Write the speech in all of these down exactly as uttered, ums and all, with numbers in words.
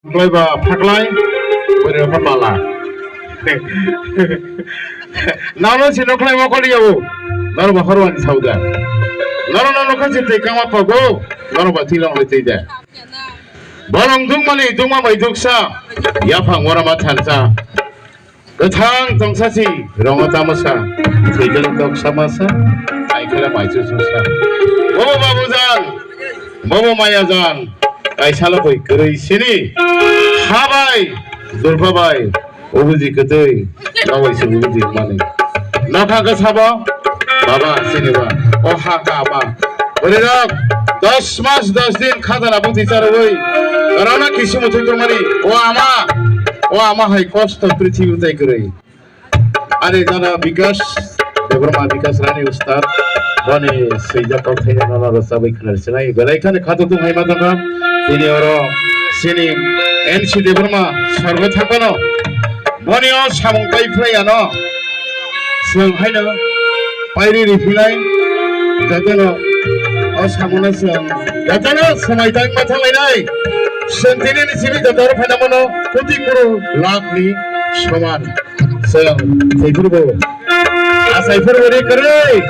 Klai ba phaklai, bore pha bala. Nano si no khlai ma koli yabo. Nano ba horwan sauda. Nano nano kha si tei kama pago. Nano ba thilong le tei de. Bolong dungmani dungma bai duksa. Yaphang ora ma thansa. Kthang tongsa si, rongo tamasa. Thikhala toksa masa. Aikhala mai chuchusa. Bobo babu jan. Bobo maya jan. Kaisa lo boi kwrwi sini. Ha bai. Durba bai. Ubuji kwtwi, nobai se ubuji mani. Nokha khe sabo, baba, sini ba, o ha ka ba. Bwrwi rok, dos mas dos din khajana bwtwi charwi, rana kisi muthwi tongmani, o ama, o ama hai kosto prithibi tai kwrwi. Ani jana Bikas, Debbarma Bikas Rani Ustad, boni swijak kok thai jana rok chabai khna sinai, belai khani khato tong hai ma tongkha, tini oro, sini N C Debbarma, sarbo thapano, Boni o samung pai phlai ya no. Chwng haino pairi ri philai. Jotono o samung no chwng jotono swmai tang ma thang lai nai. Chwng tini ni simi joto ro phaina mano koti kuru lakh ni soman. Chwng thwi phuru bo. Achai phuru bo ri kwrwi.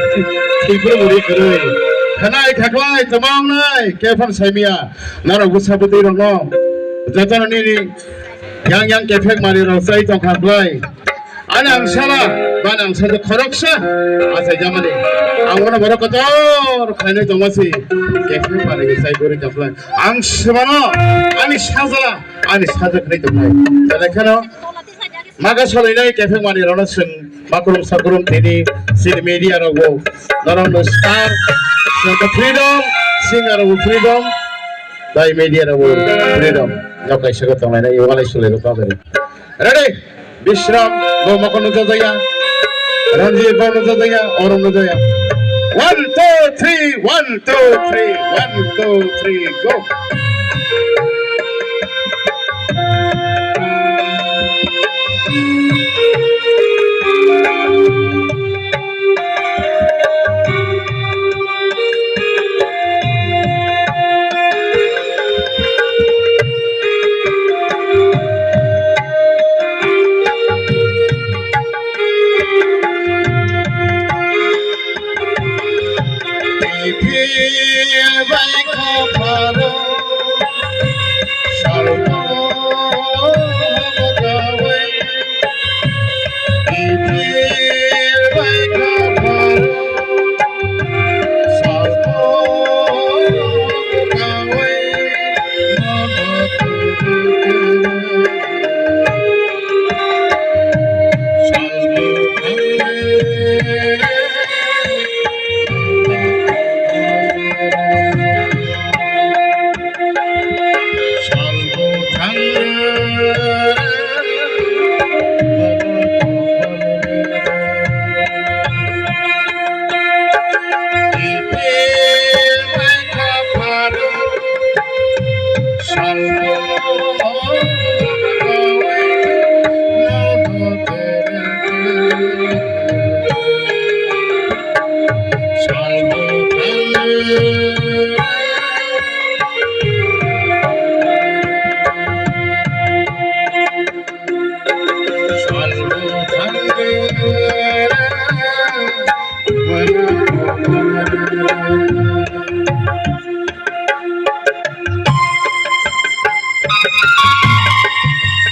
Thwi phuru bo ri kwrwi. Khanai khaklai tama ong nai. Khe phan sai miya. Norok bwsa bwtwi rok no. Jotono nini Yang yang kephek mani rok chai tong kha klai. Ani ang sala, bani ang sala khoroksa. Achai jamani. Ang bono borok kotor khainai tongma si. Kephek mani rok chai gori tong klai. Ang sibano, ani sajala, ani sajak khnai tong klai. Belai kheno, maga solai nai kephek mani rok no chwng makurum sakurum tini, chini media rok bo. Norok no star, chwng to freedom, singer rok bo freedom. Bai media rok bo freedom. Nok kaisa khe tonglai nai, walai sulai rok tong khe. Ready? Bishram, bo mokol no jajaya. Ranjit, bo no jajaya, orom no jaya. One, two, three, one, two, three, one, two, three, go.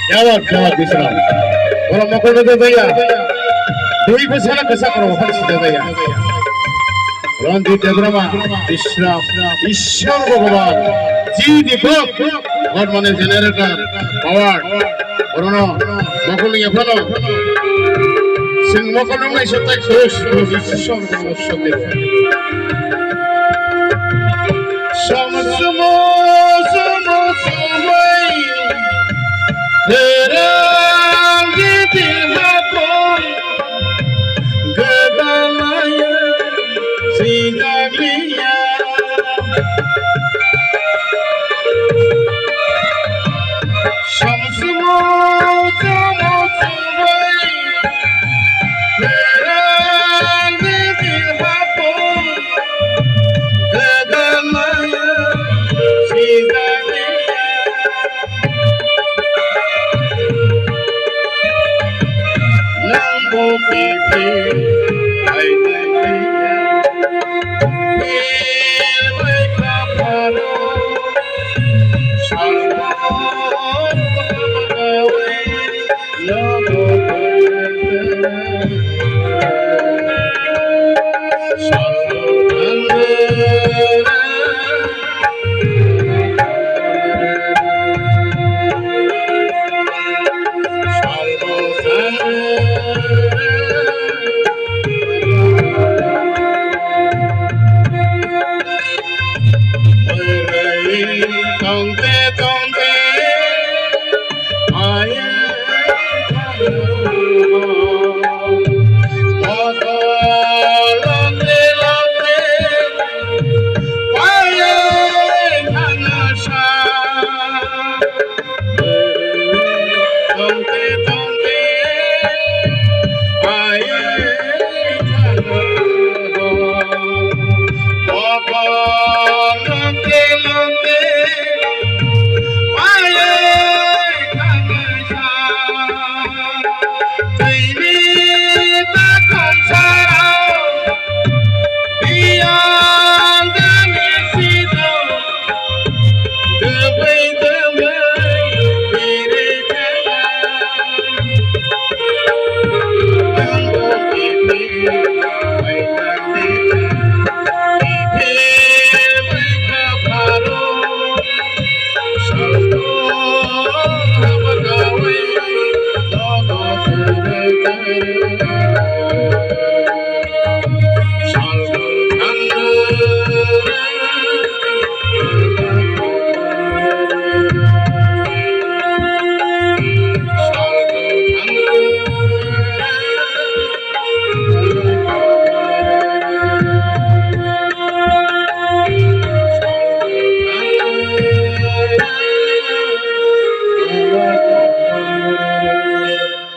Jawab, jawab, Bishram. Borok mokol no jajaya. Dui bwsala kwchak rok phano sijajaya. Ranjit Debbarma, Bishram, Ishwar Bhagwan, G D Bok, Hormone Generator, Power. Orono, mokol ni yaphano. Sing mokol nung nai sotai khus, khus, Ishwar Bhagwan sotai. Somo, somo, somo, somoi. Kherang gidi hapon. Gagalaya, sinagriya. Samsumo, tamo, tamo. Kherang gidi hapon. Gagalaya, sinagriya. Tongte tongte aye thanng, mokol lomte lomte aye thanng sa. Tongte tongte aye thanng, mokol lomte lomte aye thanng sa. Tini ta khongsa rao biyang dani sido.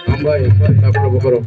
Hambai, takhro bokhro.